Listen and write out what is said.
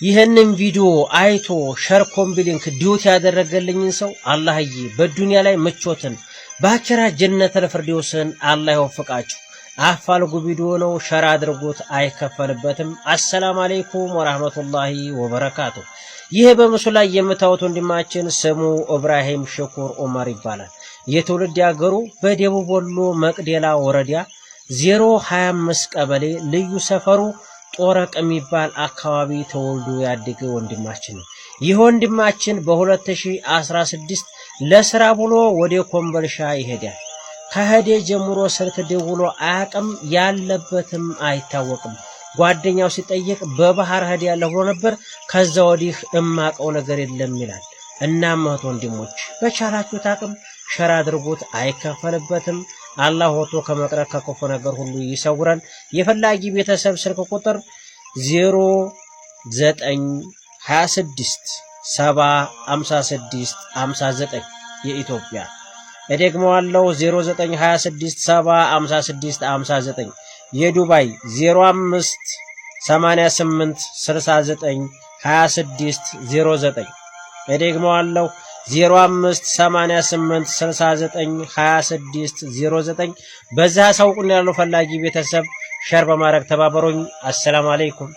ይህንን ቪዲዮ አይቶ share፣ copy link፣ duet ያደረገልኝን ሰው አላህዬ በዱንያ ላይ ምቾትን በአኺራ ጀነተል ፊርደውስን አላህ ይወፍቃችሁ። አፋልጉ ቪዲዮ ነው፣ share አድርጉት፣ አይከፈልበትም። አሰላም አለይኩም ወራህመቱላሂ ወበረካቱ። ይህ በምስሉ ላይ የምታዩት ወንድማችን ስሙ ኢብራሂም ሽኩር ዑመር ይባላል። የትውልድ ያገሩ በደቡብ ወሎ መቅደላ ወረዳ 025 ቀበሌ ልዩ ሰፈሩ ጦረቅ የሚባል አካባቢ ተወልዶ ያደገ ወንድማችን ነው። ይህ ወንድማችን በ2016 ለስራ ብሎ ወደ ኮምቦልቻ ይሄዳል። ከሄደ ጀምሮ ስልክ ደውሎ አያውቅም፣ ያለበትም አይታወቅም። ጓደኛው ሲጠየቅ በባህር ሄድ ያለሁ ብሎ ነበር። ከዛ ወዲህ እማቀው ነገር የለም ይላል። እናም እህት ወንድሞች በቻላችሁት አቅም share አድርጉት፣ አይከፈልበትም። አላህ ወጥቶ ከመቅረት ከክፉ ነገር ሁሉ ይሰውረን። የፈላጊ ቤተሰብ ስልክ ቁጥር 0926 7 56 59 የኢትዮጵያ፣ እደግመዋለሁ፣ 0926 7 56 59፣ የዱባይ 05 88 69 26 09፣ እደግመዋለሁ፣ 05 88 69 26 09። በዛ አሳውቁን ያለው ፈላጊ ቤተሰብ share በማድረግ ተባበሩኝ። አሰላሙ አለይኩም።